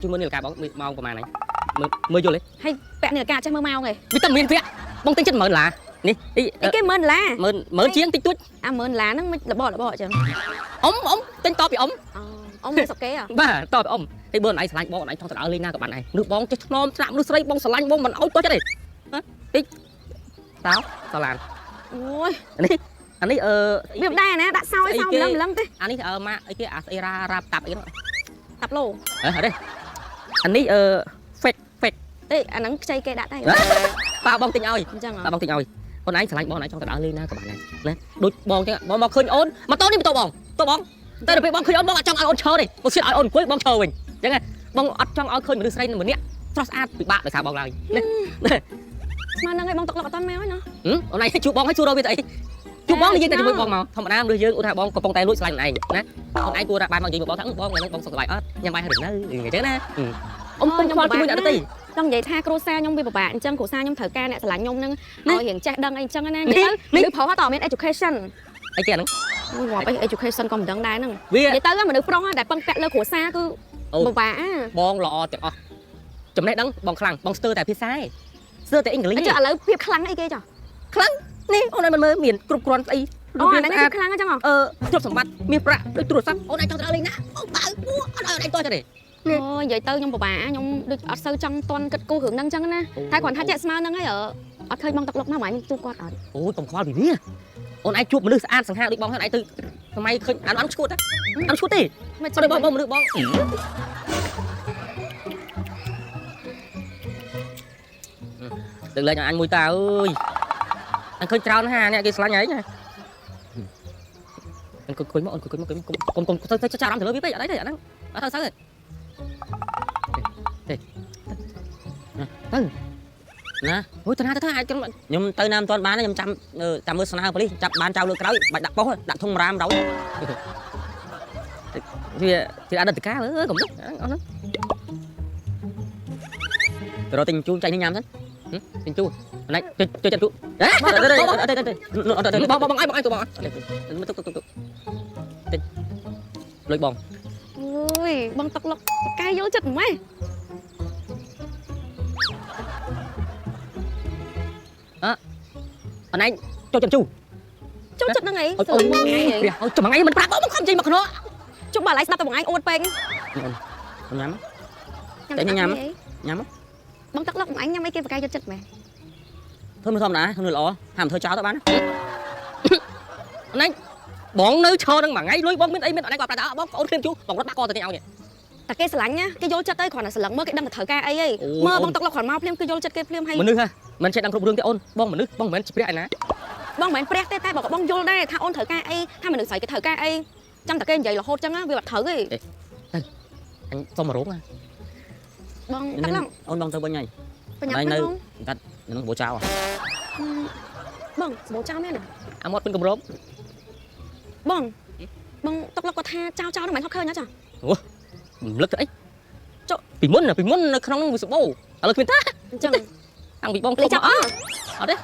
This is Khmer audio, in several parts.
ជួយមើលនាឡិកាបងម៉ោងប្រហែលហ្នឹងមើលមើលយល់ទេ ហើយពាក់នាឡិកាចេះមើលម៉ោងឯង វាតែមានពាក់បងទិញចិត្ត10000ដុល្លារនេះអី អីគេ10000ដុល្លារ 10000 10000ជាងតិចតួច អា10000ដុល្លារហ្នឹងមិនរបរបអញ្ចឹង អ៊ំអ៊ំទិញតពីអ៊ំ អ៊ំនៅស្រុកគេហ៎ បាទតពីអ៊ំហើយបើអនឯងស្រឡាញ់បងអនឯងចង់ទៅដើរលេងណាក៏បានដែរមនុស្សបងចេះថ្នមថ្នាក់មនុស្សស្រីបងស្រឡាញ់បងមិនអោយតោះចិត្តទេតិចតោតឡាន អូយ អានេះអឺ វាមិនដែរណាដាក់សោយសោម្លឹងម្លឹងទេ អានេះអឺម៉ាអីគេអាស្អីរ៉ារ៉ាប់តាប់អីហ្នឹង តាប់ឡូ ហ៎អត់ទេអានេះអឺ fake fake ទេអាហ្នឹងខ្ចីគេដាក់តែ ប៉ាបងទិញឲ្យ អញ្ចឹងហ៎ ប៉ាបងទិញឲ្យអូនឯងស្រឡាញ់បងអូនឯងចង់ទៅដើរលេងណាក៏បានដែរណាដូចបងចឹងបងមកឃើញអូនម៉ូតូនេះម៉ូតូបងតូបងតែដល់ពេលបងឃើញអូនបងអត់ចង់ឲ្យអូនឈរទេបងសៀតឲ្យអូនអង្គុយបងឈរវិញអញ្ចឹងបងអត់ចង់ឲ្យឃើញមនុស្សស្រីម្នាក់ស្រស់ស្អាតពិបាកដោយសារបងឡើយណា ស្មានហ្នឹងឯងបងតុកលុកអត់តាន់មកឯណា អូនឯងជួបបងឲ្យជួបរកវាទៅអីជួបបងនិយាយតែជាមួយបងមកធម្មតាមនុស្សយើងឧទាហរណ៍បងកំពុងតែលួចស្រឡាញ់អូនឯងណាអូនឯងគួរតែបានមកនិយាយមកបងថាបងថ្ងៃនេះបងសុខសប្បាយអត់ញ៉ាំបាយហើយឬនៅអញ្ចឹងណាអ៊ំពុំខ្វល់ជាមួយអ្នកដទៃ ចង់និយាយថាគ្រួសារខ្ញុំវាពិបាកអញ្ចឹងគ្រួសារខ្ញុំត្រូវការអ្នកស្រឡាញ់ខ្ញុំហ្នឹងឲ្យរៀងចេះដឹងអីអញ្ចឹងណានិយាយទៅឬប្រុសតើមាន education អីគេអាហ្នឹង អូយងាប់អី education ក៏មិនដឹងដែរហ្នឹង វា និយាយទៅមនុស្សប្រុសដែលពឹងពាក់លើគ្រួសារគឺពិបាក បងល្អទាំងអស់ចំណេះដឹងបងខ្លាំងបងស្ទើរតែភាសាឯងស្ទើរតែអង់គ្លេស អញ្ចឹងឥឡូវភាពខ្លាំងអីគេចុះ នេះអូនឯងមិនមើលមានគ្រប់គ្រាន់ស្អី អូអាហ្នឹងភាពខ្លាំងអញ្ចឹងហ៎ អឺទ្រព្យសម្បត្តិមានប្រាក់ដូចទូរស័ព្ទអូនឯងចង់ទៅដើរលេងណាអូបើពួកអត់ឲ្យអូនឯងតោះទេ អូនិយាយទៅខ្ញុំពិបាកខ្ញុំដូចអត់សូវចង់តន់គិតគូររឿងហ្នឹងអញ្ចឹងណាតែគ្រាន់ថាជាក់ស្មើហ្នឹងហើយអត់ឃើញបងតុកលុកមកហ្មងជួបគាត់អត់ អូយកុំខ្វល់ពីវាអូនឯងជួបមនុស្សស្អាតសង្ហាដូចបងហើយអូនឯងទៅសម័យឃើញអានអត់ឈួតទេអត់ឈួតទេ មិន អត់បងបងមនុស្សបងលើកលែងឲ្យអញមួយតាអើយអញឃើញច្រើនហាអ្នកគេស្លាញ់ឯងណាអញគុយមកអូនគុយមកគុយមកកុំកុំទៅទៅចាប់អារម្មណ៍ទៅលើវាពេកអត់អីទេអាហ្នឹងអត់ទៅទៅទេទៅ ណា អូយទៅណាទៅអាច ខ្ញុំទៅណាមិនទាន់បានទេខ្ញុំចាំចាំមើលស្នើប៉ូលីសចាប់បានចៅលើក្រោយបាច់ដាក់ប៉ុស្តិ៍ដាក់ធុងរាមដល់ វាជាអតីតកាលអើយកុំទៅអស់ហ្នឹង ទៅរកទិញជូនចៃនេះញ៉ាំសិន ទិញជូណៃជួយជួយចាប់ជូ អត់ទេ បងបងបងអញបងអញទៅបង ទុកទុកទុក ទិញលុយបង អូយបងតុកលុកកែយល់ចិត្តម៉េះ អនឯងចូលចាប់ជូ ចូលចិត្តហ្នឹងឯង អូ ស្រឡាញ់បងឯង ព្រះអូចាំថ្ងៃមិនប្រាប់បងខំចេញមកក្នុង ជុំបើឡៃស្ដាប់តែបងឯងអួតពេក ញ៉ាំ តែញ៉ាំ ញ៉ាំ បងតុកលុកបងឯងញ៉ាំអីគេបកែយល់ចិត្តម៉េះ ធ្វើមិនធម្មតាធ្វើល្អហាមធ្វើចោលទៅបាន អនឯងបងនៅឈរនឹងមួយថ្ងៃលុយបងមានអីមានអនឯងគាត់ប្រាប់ថាបងអូនឃ្លានជូបងរត់ដាក់កទៅទិញឲ្យនេះ តែគេស្រឡាញ់ណាគេយល់ចិត្តទៅគ្រាន់តែស្រឡឹងមើលគេដឹងតែត្រូវការអីហីមើលបងតុកលុកគ្រាន់មកភ្លាមគឺយល់ចិត្តគេភ្លាមហើយ មនុស្សហ៎មិនចេះដឹងគ្រប់រឿងទេអូនបងមនុស្សបងមិនមែនជាព្រះឯណា បងមិនមែនព្រះទេតែបងក៏បងយល់ដែរថាអូនត្រូវការអីថាមនុស្សស្រីគេត្រូវការអីចាំតែគេនិយាយរហូតចឹងណាវាអត់ត្រូវទេ អញសុំមករោងណា បងតុកលុក អូនបងទៅវិញហើយ បញ្ញាប់ណាស់បង នឹងបោចោល បងសម្បូរចោលមែនណា អាមាត់ពេញកម្រោម បងបងតុកលុកគាត់ថាចោលចោលហ្នឹងមិនហត់ឃើញណាចា រំលឹកទៅអីចុះពីមុនពីមុននៅក្នុងនឹងវាសម្បូរឥឡូវគ្មានតា អញ្ចឹង តាំងពីបង លេចាប់អត់ អត់ទេ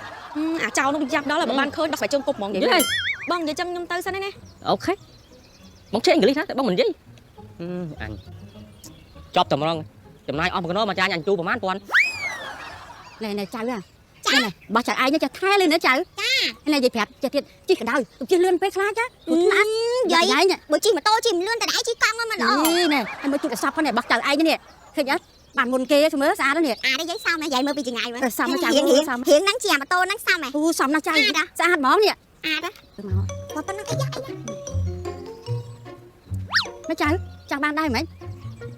អាចោលនោះយ៉ាប់ដល់ហើយបើបានឃើញដោះស្បែកជើងគប់ហ្មងនិយាយបងនិយាយចឹងខ្ញុំទៅសិនណា OK បងចេះអង់គ្លេសណាតែបងមិននិយាយអញចប់តែម្ដងចំណាយអស់មួយកណោមកចាញ់អញជូប្រហែលពាន់ ណែណែចៅអាចាណែបោះចៅឯងចេះថែលឿនណាចៅចាណែនិយាយប្រាប់ចេះទៀតជិះកដៅជិះលឿនពេកខ្លាចចាព្រោះថ្នាក់ យាយ ឯង បើជិះម៉ូតូជិះមិនលឿនតែឯងជិះកង់ហ្នឹងមិនល្អ នេះណែហើយមើលទូរស័ព្ទផងណែបោះចៅឯងនេះឃើញអត់បានមុនគេមើលស្អាតនេះ អានេះយាយសមណាយាយមើលពីចង្ងាយមើល សមចៅ រៀងរៀង សម រៀងហ្នឹងជាម៉ូតូហ្នឹងសមហ៎ អូសមណាស់ចៅស្អាតហ្មងនេះ អាត មក បើប៉ុណ្ណឹងអីយ៉ាអី មកចៅចង់បានដែរហ្មង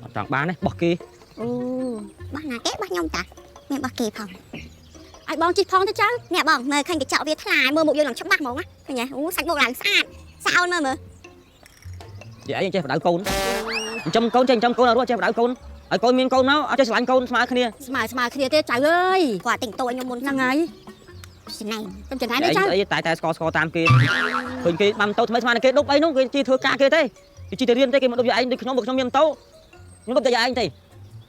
អត់ចង់បានទេបោះគេ អូ បោះណាគេបោះខ្ញុំតាមានបោះគេផង ឲ្យបងជិះផងទៅចៅ នេះបងមើលឃើញកញ្ចក់វាថ្លាមើលមុខយើងឡើងច្បាស់ហ្មងណាឃើញហ៎អូសាច់មុខឡើងស្អាតស្អោនមើលមើល យាយឯងចេះបដៅកូនចិញ្ចឹមកូនចេះចិញ្ចឹមកូនឲ្យរស់ចេះបដៅកូនឲ្យកូនមានកូនមកអត់ចេះស្រឡាញ់កូនស្មើគ្នា ស្មើស្មើគ្នាទេចៅអើយ គាត់ទិញតូឲ្យខ្ញុំមុន ហ្នឹងហើយ ចំណែង ខ្ញុំចំណែនទេចៅ អីតែតែស្កស្កតាមគេឃើញគេបានតូថ្មីស្មើនឹងគេដប់អីនោះគេជីធ្វើការគេទេគេជីទៅរៀនទេគេមកដប់យាយឯងដូចខ្ញុំបើខ្ញុំមានម៉ូតូខ្ញុំដប់តែយាយឯងទេ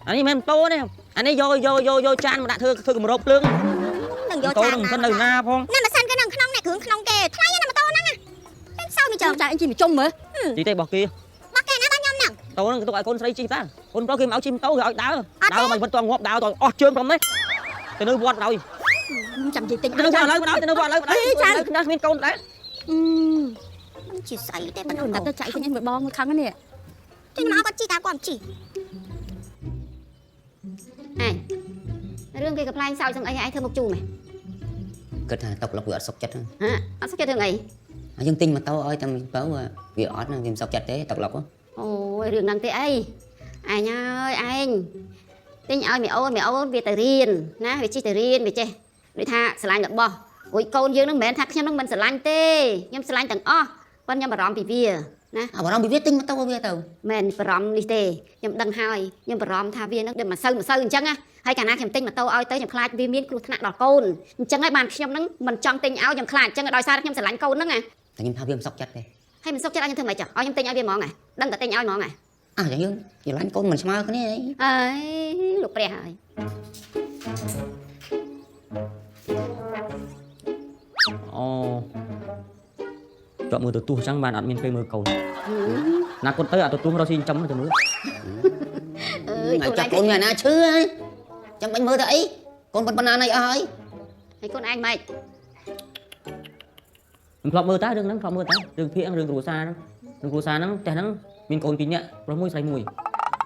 អានេះមិនមែនម៉ូតូទេអានេះយកយកយកយកចានមកដាក់ធ្វើធ្វើគម្របភ្លើង នឹងយក ម៉ូតូ ចានណា នឹងមិននៅណាផង ណាម៉ាស៊ីនគេនឹងក្នុងនេះគ្រឿងក្នុងគេថ្លៃណាម៉ូតូហ្នឹងណាតែសើមិនចឹង ចៅឯងជិះមកជុំមើល ជីទេបោះគេ បោះគេណាបោះខ្ញុំហ្នឹង តូហ្នឹងទុកឲ្យកូនស្រីជិះតាកូនប្រុសគេមកឲ្យជិះម៉ូតូគេឲ្យដើរដើរមកវិតតងាប់ដើរតអស់ជើងព្រមនេះទៅនៅវត្តដល់ ចាំនិយាយទិញ ទៅនៅវត្តឡើយបណ្ដោយទៅនៅវត្តឡើយបណ្ដោយខ្ញុំគ្មានកូនដែរ អឺ មិនជាស្អីទេប៉ុណ្ណឹង តែទៅចាក់វិញមួយបងមួយខឹងនេះ ខ្ញុំមកគាត់ជីតាគាត់មិនជី ឯងរឿងគេកំ pl ែងសើចសឹងអីឯងធ្វើមុខជូរមែន គិតថាតុកលុកវាអត់សុខចិត្តហ្នឹង ហ៎អត់សុខចិត្តរឿងអី ហើយយើងទិញម៉ូតូឲ្យតែមួយបើវាអត់ណាវាមិនសុខចិត្តទេតុកលុក អូយរឿងហ្នឹងទេអីឯងអើយឯងទិញឲ្យមីអូនមីអូនវាទៅរៀនណាវាជិះទៅរៀនវាចេះដូចថាស្រឡាញ់របស់រួយកូនយើងហ្នឹងមិនមែនថាខ្ញុំហ្នឹងមិនស្រឡាញ់ទេខ្ញុំស្រឡាញ់ទាំងអស់ប៉ុន្តែខ្ញុំបារម្ភពីវា អាបារម្ភពីវាទិញម៉ូតូឲ្យវាទៅ មិនបារម្ភនេះទេខ្ញុំដឹងហើយខ្ញុំបារម្ភថាវានឹងដូចមិនសូវមិនសូវអញ្ចឹងណាហើយកាលណាខ្ញុំទិញម៉ូតូឲ្យទៅខ្ញុំខ្លាចវាមានគ្រោះថ្នាក់ដល់កូនអញ្ចឹងហើយបានខ្ញុំនឹងមិនចង់ទិញឲ្យខ្ញុំខ្លាចអញ្ចឹងដោយសារខ្ញុំស្រឡាញ់កូនហ្នឹងណា តែខ្ញុំថាវាមិនសុខចិត្តទេ ហើយមិនសុខចិត្តឲ្យខ្ញុំធ្វើម៉េចចុះឲ្យខ្ញុំទិញឲ្យវាហ្មងហ៎ដឹងតែទិញឲ្យហ្មងហ៎ អះយ៉ាងយើងស្រឡាញ់កូនមិនស្មើគ្នាអី អើយលោកព្រះហើយ អូជាប់មើលទទួលចឹងបានអត់មានពេលមើលកូនណាគាត់ទៅអត់ទទួលរកស៊ីចិញ្ចឹមទៅមើល អើយកូនឯង ចាប់កូនមានអាណាឈឺហើយចាំបាញ់មើលទៅអីកូនប៉ុណ្ណាណៃអស់ហើយ ហើយកូនឯងម៉េច ខ្ញុំធ្លាប់មើលតើរឿងហ្នឹងធ្លាប់មើលតើរឿងភាគរឿងគ្រួសារហ្នឹងរឿងគ្រួសារហ្នឹងផ្ទះហ្នឹងមានកូនពីរនាក់ប្រុសមួយស្រីមួយ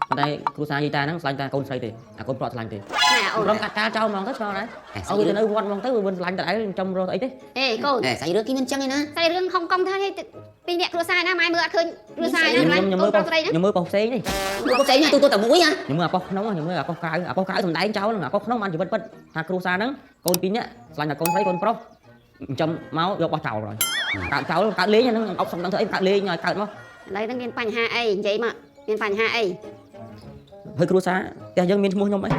ប៉ុន្តែគ្រួសារយាយតាហ្នឹងស្លាញ់តាកូនស្រីទេអាកូនប្រុសស្លាញ់ទេ ណែអូន ព្រមកាត់កាលចោលហ្មងទៅឆ្លងដែរឲ្យវាទៅនៅវត្តហ្មងទៅវាមិនស្លាញ់តដែរចំរកអីទេ អេកូន សាច់រឿងគេមិនចឹងឯណា ស្អីរឿងហុងកុងថាពីរអ្នកគ្រួសារណាម៉ែមើលអត់ឃើញគ្រួសារណា ខ្ញុំមើល កូនប្រុសស្រីណា ខ្ញុំមើលប៉ុស្តិ៍ផ្សេងនេះ មើលផ្សេងណាទូទៅតែមួយហ่ะ ខ្ញុំមើលអាប៉ុស្តិ៍ក្នុងខ្ញុំមើលអាប៉ុស្តិ៍ក្រៅអាប៉ុស្តិ៍ក្រៅសំដែងចោលហ្នឹងអាប៉ុស្តិ៍ក្នុងបានជីវិតពិតថាគ្រួសារហ្នឹងកូនពីរនាក់ស្លាញ់តែកូនស្រីកូនប្រុសចំមកយកបោះចោលហើយកើតចោលកើតលេងហ្នឹងអប់សំដឹងធ្វើអីកើតលេងឲ្យកើតមក ឥឡូវហ្នឹងមានបញ្ហាអីនិយាយមកមានបញ្ហាអី ហើយគ្រួសារផ្ទះយើងមានឈ្មោះខ្ញុំអី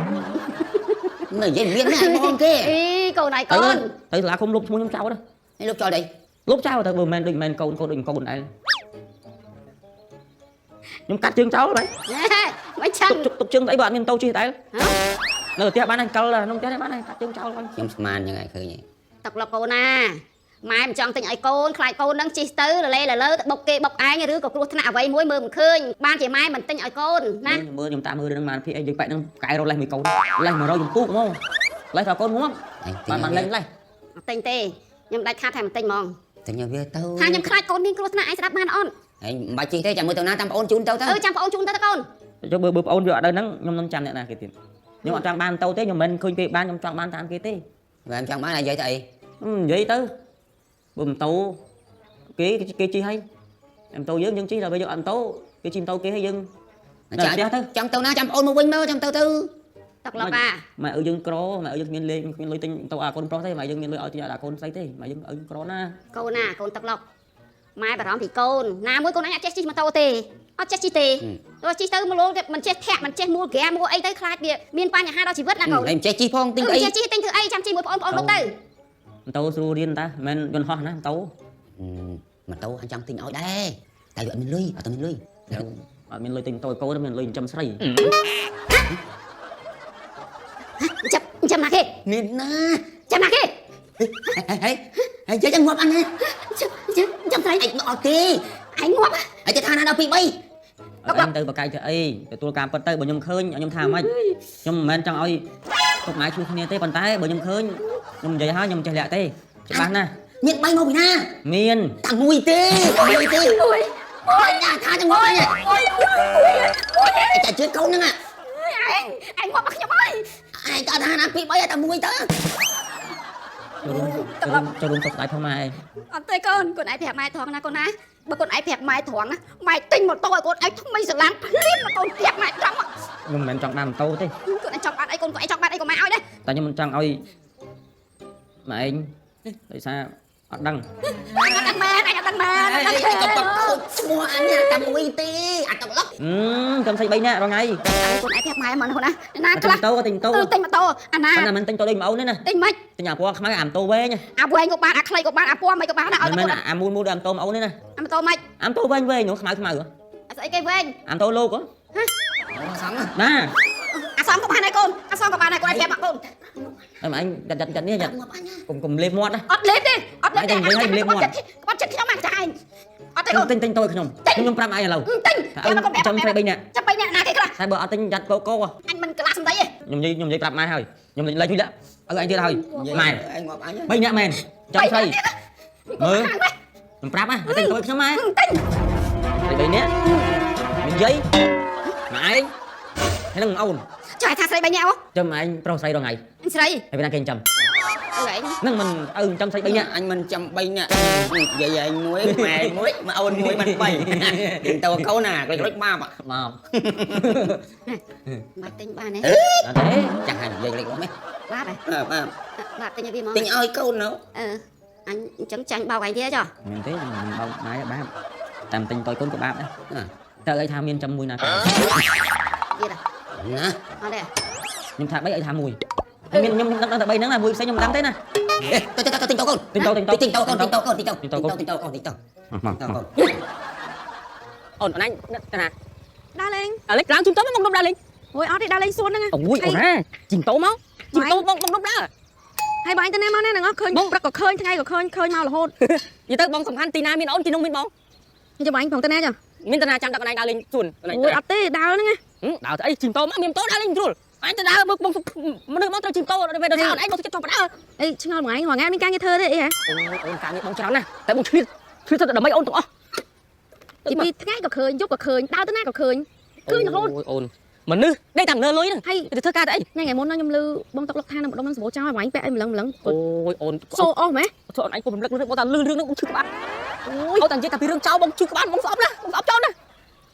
នៅនិយាយមានណាបងគេ អីកូនឯងកូន ទៅសាលាគុំលុបឈ្មោះខ្ញុំចោល នេះលុបចោលអី លុបចោលទៅបើមិនដូចមិនកូនកូនដូចកូនដែរខ្ញុំកាត់ជើងចោលហើយ មិនចឹង ទុកទុកជើងអីបើអត់មានតោជិះដែរនៅផ្ទះបានហើយកលក្នុងផ្ទះបានហើយកាត់ជើងចោលហើយ ខ្ញុំស្មានចឹងឯងឃើញ តុកលុកកូនណាម៉ែមិនចង់ទិញឲ្យកូនខ្លាចកូននឹងជិះទៅរលេរលើទៅបុកគេបុកឯងឬក៏គ្រោះថ្នាក់អ្វីមួយមើលមិនឃើញបានជាម៉ែមិនទិញឲ្យកូនណា មើលខ្ញុំតាមមើលរឿងបានភីអីយើងបែកនឹងកែរកលេសមួយកូនលេស100ចំពុកហ្មងលេសដល់កូនងាប់បានបានលេងលេស អត់ទិញទេខ្ញុំដាច់ខាតថាមិនទិញហ្មង ទិញឲ្យវាទៅ ថាខ្ញុំខ្លាចកូនមានគ្រោះថ្នាក់ឯងស្ដាប់បានអត់ ឯងមិនបាច់ជិះទេចាំមើលទៅណាតាមប្អូនជូនទៅទៅ អឺចាំប្អូនជូនទៅតកូន ចុះបើបើប្អូនវាអត់ដល់ហ្នឹងខ្ញុំនឹងចាំអ្នកណាគេទៀតខ្ញុំអត់ចង់បានតោទេខ្ញុំមិនឃើញគេបានខ្ញុំចង់បានតាមគេទេ បើមិនចង់បានឲ្យនិយាយទៅអី និយាយទៅបើមិនតោគេគេជិះហើយមិនតោយើងយើងជិះដល់ពេលយើងអត់តោគេជិះមិនតោគេហើយយើងនៅ ចាំ ផ្ទះទៅ ចង់ទៅណាចាំប្អូនមកវិញមកចាំទៅទៅ តុកលុកអា ម៉ែឪយើងក្រម៉ែឪយើងគ្មានលេខគ្មានលុយទិញទៅអាកូនប្រុសទេម៉ែយើងមានលុយឲ្យទិញអាកូនស្រីទេម៉ែយើងឪក្រណា កូនណាកូនតុកលុកម៉ែបារម្ភពីកូនណាមួយកូនអញអត់ចេះជិះម៉ូតូទេអត់ចេះជិះទេទោះជិះទៅមលមិនចេះធាក់មិនចេះមូលហ្គាមូលអីទៅខ្លាចវាមានបញ្ហាដល់ជីវិតណាកូន ឯងមិនចេះជិះផងទិញ អឺ អី ចេះជិះទិញធ្វើអីចាំជិះមួយប្អូនប្អូនលុកទៅ ម៉ូតូស្រួលរៀនតាមិនមែនយន្តហោះណាម៉ូតូ ម៉ូតូអញចង់ទិញឲ្យដែរតែវាអត់មានលុយអត់មានលុយ អត់មានលុយទិញម៉ូតូឲ្យកូនមានលុយចិញ្ចឹមស្រី ចាប់ចាំណាគេ មានណា ចាំណាគេ ហេហេនិយាយចឹងងាប់អញណា ចាំស្រី ឯងអត់ទេ ឯងងាប់ ឯងទៅថាណាដល់2 3 អត់ឯងទៅបកាយទៅអីទទួលការពិតទៅបើខ្ញុំឃើញខ្ញុំថាម៉េចខ្ញុំមិនមែនចង់ឲ្យទុកម៉ែជួយគ្នាទេប៉ុន្តែបើខ្ញុំឃើញខ្ញុំនិយាយហើយខ្ញុំចេះលាក់ទេច្បាស់ណាស់ មាន3មកពីណា មាន តាមួយទេមួយទេ មួយ អូយណាថាចឹងងាប់អញ មួយមួយមួយ ឯងតែជឿកូនហ្នឹង ឯងឯងងាប់មកខ្ញុំហើយ ឯងតើថាណា2 3តែមួយទៅ ចូលរួមចូលរួមសុខស្ដាយផងម៉ែ អត់ទេកូនកូនឯងប្រាប់ម៉ែត្រង់ណាកូនណាបើកូនឯងប្រាប់ម៉ែត្រង់ណាម៉ែទិញម៉ូតូឲ្យកូនឯងថ្មីស្រឡាំងភ្លាមណាកូនប្រាប់ម៉ែត្រង់ ខ្ញុំមិនមែនចង់បានម៉ូតូទេ កូនឯងចង់បានអីកូនកូនឯងចង់បានអីក៏ម៉ែឲ្យដែរ តែខ្ញុំមិនចង់ឲ្យម៉ែឯងដោយសារអត់ដឹង អញអត់ដឹងមែនអញអត់ដឹងមែនអត់ដឹង ឯងក៏បកខូចឈ្មោះអញតែមួយទេអាតុកលុក កំស្រី3នាក់រាល់ថ្ងៃ កូនឯងប្រាប់ម៉ែមកណាណាខ្លះ ទិញម៉ូតូក៏ទិញម៉ូតូ អឺទិញម៉ូតូអាណា ប៉ុន្តែមិនទិញតូដូចម៉អូនទេណា ទិញមិន ទិញអាពណ៌ខ្មៅអាម៉ូតូវែង អាវែងក៏បានអាខ្លីក៏បានអាពណ៌មិនក៏បានដែរឲ្យ មិន តែកូន មែនអាមូលមូលដូចអាម៉ូតូម៉អូនទេណា អាម៉ូតូមិន អាម៉ូតូវែងវែងនោះខ្មៅខ្មៅហ៎ អាស្អីគេវែង អាម៉ូតូលោកហ៎ សំ ណា អាសំក៏បានដែរកូនអាសំក៏បានដែរកូនឯងប្រាប់មកកូន ហើយម៉ែឯងយ៉ាត់យ៉ាត់យ៉ាត់នេះយ៉ាត់ ងាប់អញ កុំកុំលេបមាត់ណា អត់លេបទេអត់លេបទេ ឯងនិយាយឲ្យលេបមាត់ ក្បត់ចិត្តខ្ញុំអាចាឯង អត់ទេកូន ទិញទិញតូចខ្ញុំខ្ញុំប្រាប់ឯងឥឡូវ ទិញ ចាំ ចាំមកកុំប្រាប់ ចាំស្រី3នាក់ ចាំ3នាក់ណាគេខ្លះ តែបើអត់ទិញយ៉ាត់កោកោ អញមិនកលាស់សំដីទេ ខ្ញុំនិយាយខ្ញុំនិយាយប្រាប់ម៉ែហើយខ្ញុំលេងជួយលាក់ឲ្យឯងទៀតហើយម៉ែ ឯងងាប់អញ 3នាក់មែនចាំស្រីមើលខ្ញុំប្រាប់ណាទិញតូចខ្ញុំម៉ែ ទិញ ស្រី3នាក់មានយាយម៉ែឯងហើយនឹងអូន ចុះឲ្យថាស្រី3នាក់ហ៎ ចាំឯងប្រុសស្រីរងថ្ងៃ អញស្រី ហើយពេលណាគេចាំ អើឯង ហ្នឹងមិនឪចាំស្រី3នាក់ អញមិនចាំ3នាក់និយាយឯងមួយម៉ែមួយមកអូនមួយមិន3ទិញទៅកូនណាក្លេចក្លេចបាប មក មិនទិញបានទេ អត់ទេ ចាស់ហើយនិយាយក្លេចក្លេច បាបហ៎ បាទ បាបទិញឲ្យវាមក ទិញឲ្យកូននៅ អឺអញអញ្ចឹងចាញ់បោកឯងទៀតចុះ មិនទេមិនបោកម៉ែបាបតាមទិញតូចកូនក៏បាបដែរតែឲ្យថាមានចាំមួយណា ទៀត ណា អត់ទេ ខ្ញុំថា3ឲ្យថា1មានខ្ញុំដឹងតែ3ហ្នឹងណាមួយផ្សេងខ្ញុំមិនដឹងទេណា ទៅទៅទៅទិញតូកូន ទិញតូទិញតូ ទិញតូកូនទិញតូកូនទិញតូទិញតូទិញតូកូនទិញតូ មក តូកូន អូនអូនឯងតាណា ដើរលេង អាលេចឡើងជិះតូមកមកដុំដើរលេង អូយអត់ទេដើរលេងសួនហ្នឹង អូយអូនណាជិះតូមកជិះតូបងបងដុំដើរ ហើយបងឯងទៅណាមកណាហ្នឹងឃើញព្រឹកក៏ឃើញថ្ងៃក៏ឃើញឃើញមករហូត និយាយទៅបងសំខាន់ទីណាមានអូនទីនោះមានបង ចាំបងឯងផងទៅណាចា មានតាណាចាំដឹកអូនឯងដើរលេងសួនអូនឯង អូយអត់ទេដើរហ្នឹងណា ដើរទៅអីជិះតូមកមានតូដើរលេងស្រួលអញទៅដើរមើលបងមនុស្សបងត្រូវជិះតូដល់ពេលដល់អូនឯងបងចិត្តចង់បដើ អីឆ្ងល់បងឯងរាល់ថ្ងៃមានការងារធ្វើទេអីហ៎ អូអូនការងារបងច្រើនណាស់តែបងឆ្លៀតឆ្លៀតទៅដើម្បីអូនទាំងអស់ ទីពីថ្ងៃក៏ឃើញយប់ក៏ឃើញដើរទៅណាក៏ឃើញឃើញរហូត អូនមនុស្សដេកតាមលើលុយហ្នឹង ហើយ ទៅធ្វើការទៅអី ថ្ងៃមុនខ្ញុំលឺបងតុកលុកថានៅម្ដុំហ្នឹងសម្បូរចោលឲ្យបងឯងពាក់អីម្លឹងម្លឹង អូយអូន សូអស់ម៉េះ អូនអញគុំរំលឹករឿងបងតាលឺរឿងហ្នឹងបងឈឺក្បាលអូយអូនតានិយាយតែពីរឿងចោលបងឈឺក្បាលបងស្អប់ណាស់បងស្អប់ចោលណា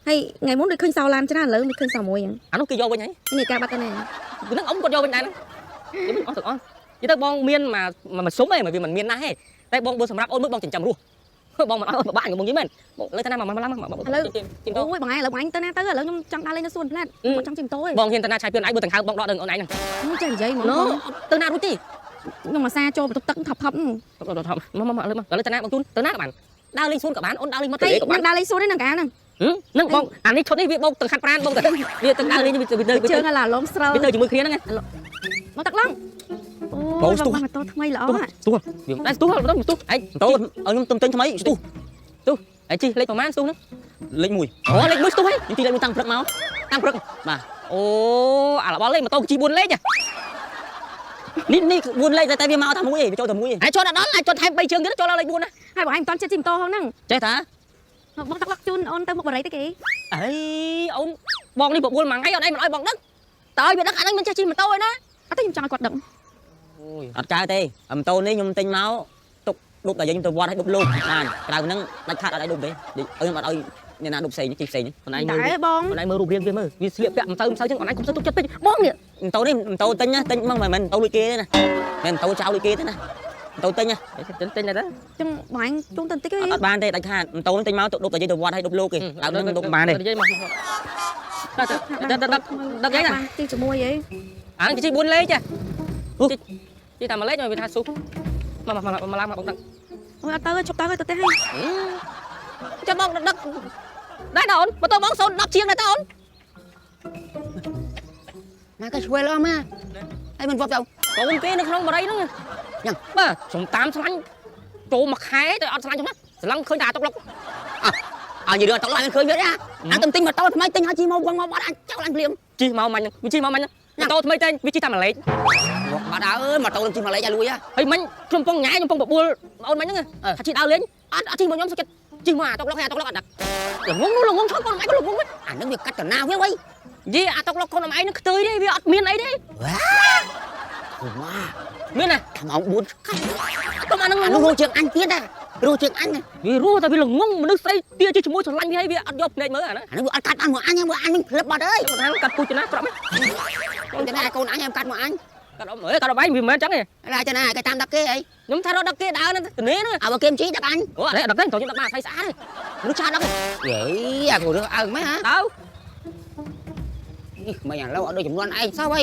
ហើយថ្ងៃមុនដូចឃើញសោឡានច្រើនឥឡូវមិនឃើញសោមួយហ្នឹង អានោះគេយកវិញហើយ នេះការបាត់ទៅណា ហ្នឹងអ៊ំគាត់យកវិញដែរហ្នឹងវិញអស់ទាំងអស់និយាយទៅបងមានមួយសុំឯងវាមិនមានណាស់ទេតែបងបើសម្រាប់អូនមើលបងចិញ្ចឹមរស់បងមិនអត់អូនពិបាកបងនិយាយមែនបងលើតាណាមកមកឡើងមក ឥឡូវអូយបងឯងឥឡូវបងឯងទៅណាទៅឥឡូវខ្ញុំចង់ដើរលេងនៅសួនផ្លែតខ្ញុំចង់ជិះម៉ូតូឯង បងហ៊ានតាណាឆាយពឿនឯងបើទាំងហៅបងដកដល់អូនឯងហ្នឹង ចេះនិយាយហ្មង ណូទៅណារួចទេ ខ្ញុំអាសាចូលបន្ទប់ទឹកថប់ថប់ ថប់មកមកលើមកលើតាណាបងជូនទៅណាក៏បានដើរលេងសួនក៏បានអូនដើរលេងមក ហើយ ទៅក៏បាន នឹងដើរលេងសួននេះនឹងកាហ្នឹង ហ្នឹងបងអានេះឈុតនេះវាបោកទាំងខាត់ប្រានបងទៅវាទាំងដើរលេងវាទៅវា ជើងឡាឡងស្រូវ ទៅជាមួយគ្នាហ្នឹង មកទឹកឡងអូយបងម៉ូតូថ្មីល្អ ស្ទុះវាមិនដែរស្ទុះដល់ស្ទុះឯង តូឲ្យខ្ញុំទិញថ្មីស្ទុះ ឯងជិះលេខប្រហែលស្ទុះហ្នឹង លេខ1 អូលេខ1ស្ទុះហី ខ្ញុំជិះលេខ1តាំងព្រឹកមក តាំងព្រឹក បាទ អូអារបស់លេខម៉ូតូជិះ4លេខ នេះនេះ4លេខតែវាមកតែមួយឯងវាចូលតែមួយឯង ហើយចូលដល់ដល់ហើយចូលថែម3ជើងទៀតចូលដល់លេខ4ណា ហើយបងឯងមិនតន់ចិត្តជិះម៉ូតូហ្នឹង ចេះតា បងទឹកឡុកជូនអូនទៅមុខបរិយទៅគេ អីអូនបងនេះបបួលមួយថ្ងៃអូនឯងមិនអោយបងដឹកតើឲ្យវាដឹកអាហ្នឹងមិនចេះជិះម៉ូតូឯណា អត់ទេខ្ញុំចង់ឲ្យគាត់ដឹង អូយ អត់កើតទេម៉ូតូនេះខ្ញុំទិញមកទុកដប់តែយើងទៅវត្តឲ្យដប់លោកបានក្រៅហ្នឹងដាច់ខាតអត់ឲ្យដប់ទេខ្ញុំអត់ឲ្យអ្នកណាដប់ផ្សេងជិះផ្សេង អូនឯងមើល តែបង អូនឯងមើលរូបរាងវាមើលវាស្លៀកពាក់មិនសូវមិនសូវចឹងអូនឯងកុំសូវទុកចិត្តពេកបងនេះ ម៉ូតូនេះម៉ូតូទិញណាទិញមកមិនមែនម៉ូតូលួចគេទេណាមិនម៉ូតូចោលលួចគេទេណាម៉ូតូទិញណា ទិញដែរតា ចឹងបងឯងជូនទៅបន្តិចឯង អត់បានទេដាច់ខាតម៉ូតូទិញមកទុកដប់តែយើងទៅវត្តឲ្យដប់លោកគេដើមហ្នឹងដប់បានទេ និយាយមកដឹកដឹកដឹកយ៉ាងណា ទីជាមួយអី អាហ្នឹងគេជិះ4លេខចាជិះតាមមួយលេខមកវាថាស៊ុះមកមកមកឡើងមកបងដឹក អូយអត់ទៅជប់ទៅទៅទេហើយ ចាំបងដឹកដែរដល់អូនម៉ូតូបង0 10ជាងដែរតើអូន ណាគេឆ្វេលអស់មកហើយមិនវប់ទៅ កូនគេនៅក្នុងបរិយហ្នឹង យ៉ាង បាទខ្ញុំតាមស្លាញ់ចូលមួយខែទៅអត់ស្លាញ់ខ្ញុំណាស្លឹងឃើញតែអាតុកលុក អើនិយាយរឿងតឡើងឃើញវាណាអញទៅទិញម៉ូតូថ្មីទិញឲ្យជិះមកវងមកបាត់អញចោលអញភ្លាម ជិះមកមាញ់ហ្នឹងវាជិះមកមាញ់ហ្នឹងម៉ូតូថ្មីតែវាជិះតាមមួយលេខ បាត់អើយម៉ូតូនឹងជិះមកលេខឲ្យលួយហ៎ ហើយមិញខ្ញុំពងញ៉ែខ្ញុំពងបបួលអូនមិញហ្នឹងថាជិះដើរលេងអត់អត់ជិះមកខ្ញុំសុខចិត្តជិះមកអាតុកលុកហើយអាតុកលុកអត់ដឹកល្ងងនោះល្ងងឆោតកូនអញក៏ល្ងងវិញ អានឹងវាកាត់កណាវាវ៉ៃ យីអាតុកលុកកូនអញហ្នឹងខ្ទើយទេវាអត់មានអីទេ វ៉ា មានណា ថាម៉ោង4កាត់ កុំអាហ្នឹង អានោះរស់ជាងអញទៀតណារស់ជាងអញណា វារស់តែវាល្ងងមនុស្សស្រីទាជិះជាមួយស្រឡាញ់វាហើយវាអត់យកភ្នែកមើលអាហ្នឹង អានឹងវាអត់កាត់អញមកអញមកអញនឹងផ្លឹបបាត់អើយ គាត់ថាកាត់ពូជណាក្រក់មែន កូនចណាកូនអញឲ្យកាត់មកអញ កាត់អមអើយកាត់អមឯងវាមិនមែនចឹងទេ ឡាចណាគេតាមដឹកគេអី ខ្ញុំថារត់ដឹកគេដើរហ្នឹងទៅនេះហ្នឹង អើបើគេមិនជីដឹកអញ អូអត់ទេដឹកទេតោះខ្ញុំដឹកបានអាស្រ័យស្អាតទេមនុស្សឆាដឹកទេ យេអាកូនរឿងអើម៉េចហ៎ ដើ នេះមិនឥឡូវអត់ដូចចំនួនឯងសោះអី